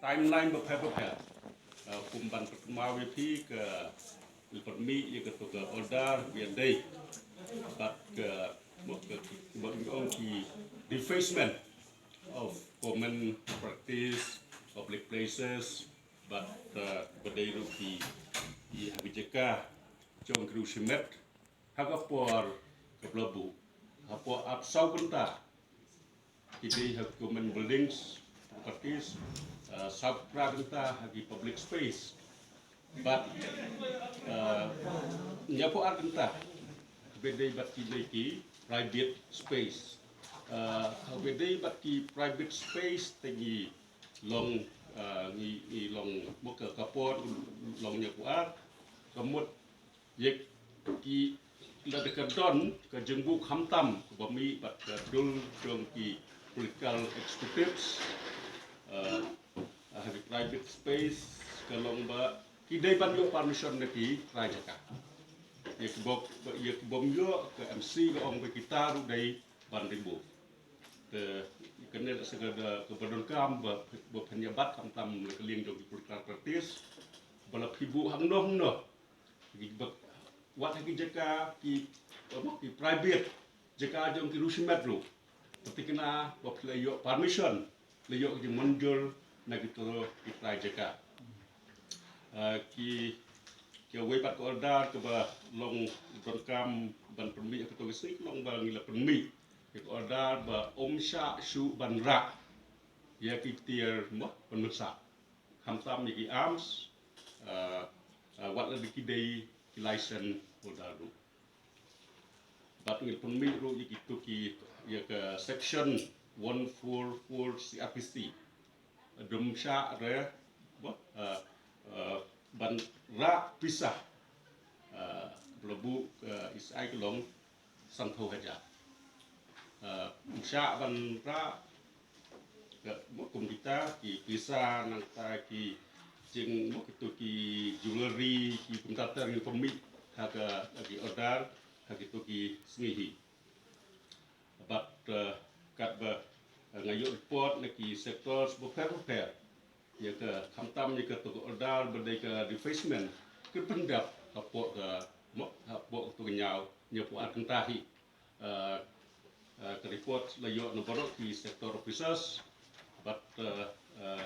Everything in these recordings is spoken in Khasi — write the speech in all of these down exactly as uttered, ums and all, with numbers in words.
timeline bapher bapher. Uh, kum ban pynkynmaw ïa phi ka, la pynmih ïa kato ka order biang dei. Bad ka, ka, ka, ong ki defacement of common practice, public places, bad, uh, ba dei ruh ki, ki ha ki jaka jong ki riew shimet ha ka por kaba la buh. Ha por arphew saw kynta ki dei ha common buildings, properties, uh, saw phra kynta ha ki public space. Bad, uh, hynñiew phew ar kynta ba dei bad kine ki private space. Uh, ba dei bad ki private space te ngi long, uh, ngi, ngi long mo ka, ka por long hynñiew phew ar. Ka mut ïa ki, lada ka don ka jingbuh khamtam kaba mih bad ka dur jong ki political executives, uh, ha ki private space, ka long ba ki dei ban ïoh permission na ki trai jaka. Ïa ki bym, ïa ki bym ïoh, ka M C ka ong ba kita ruh dei ban remove. Te kane lehse ka da, kaba donkam ba, ba pynïabat khamtam na ka liang jong ki political practice. Ba la phi buh hangno hangno, ki ba, wat ha ki jaka ki, ba, ki private jaka jong ki riew shimet ruh, pynthikna ba phi la ïoh permission, la ïoh ka jingmynjur na kito ki trai jaka. Uh, ki, kiwei pat ka order kaba long donkam ban pynmih ha kato ka sngi ka long ba ngi la pynmih ïa ka order ba ym shah shuh ban rah ïa ki tiar mo ban mynsah, khamtam ïa ki arms, uh, uh, wat la ki dei ki license holder ruh. Bad ngi la pynmih ruh ïa kito ki, ïa ka section one four four C R P C. Ym shah re, ba, uh, uh, ban rah pisa, uh, ba la buh, uh, S I ka long sanphew hajar. Uh, ym shah ban rah, ka, mo, kum kita ki pisa, nangta ki jing, mo, kito ki jewellery, ki kumta ter ngi pynmih ha ka, ha ki order ha kito ki sngi hi. Bad, uh, katba, uh, nga ïoh report na ki sectors bapher bapher, ïa ka khamtam ïa kato ka order ba dei ka defacement ka pyndep hapoh ka, mo, hapoh kato ka hynñiew, hynñiew phew ar kynta hi. Uh, uh, ka report la ïoh na baroh ki sector officers. Bad, uh, uh,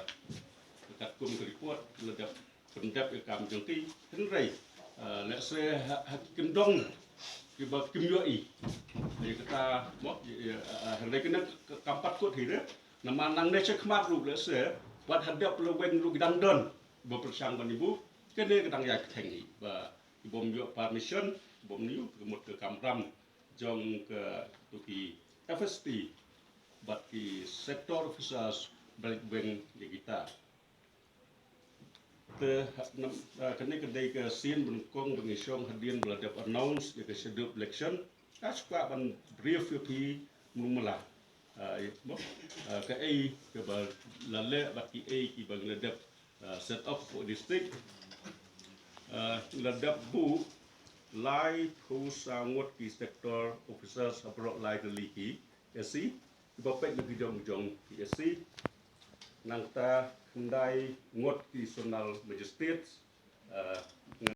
katkum ka report la dep pyndep ïa ka kam jong ki. Hynrei, uh, lehse ha, ha ki kyndong kiba kim ïohi ïa kata, mo, ïa, ïa, uh, hynrei kane ka, kam pat kut hi re. Namar nangne shakhmat ruh lehse wat hadap la weng ruh ki dang don ba pyrshang ban ïa buh. Kane ka dang ïai bteng hi ba ki bym ïoh permission, ki bym ïoh, ka mut ka kamram jong ka, to ki F S T bad ki sector officers ba leit weng ïa kita. Te, nam, ah, kane ka dei ka sien ba nyngkong ba ngi shong hadien ba la dep announce ïa ka schedule election. Nga shu kwah ban brief ïa phi mlung mala, ah, ïa, mo, ah, kaei kaba la leh bad kiei kiba ngi la dep, ah, set up for district. Ah, ngi la dep buh laiphew saw ngut ki sector officers ha baroh lai tylli ki S C, kiba peit na ki jong jong ki S C. Nangta khyndai ngut ki zonal magistrates, ah,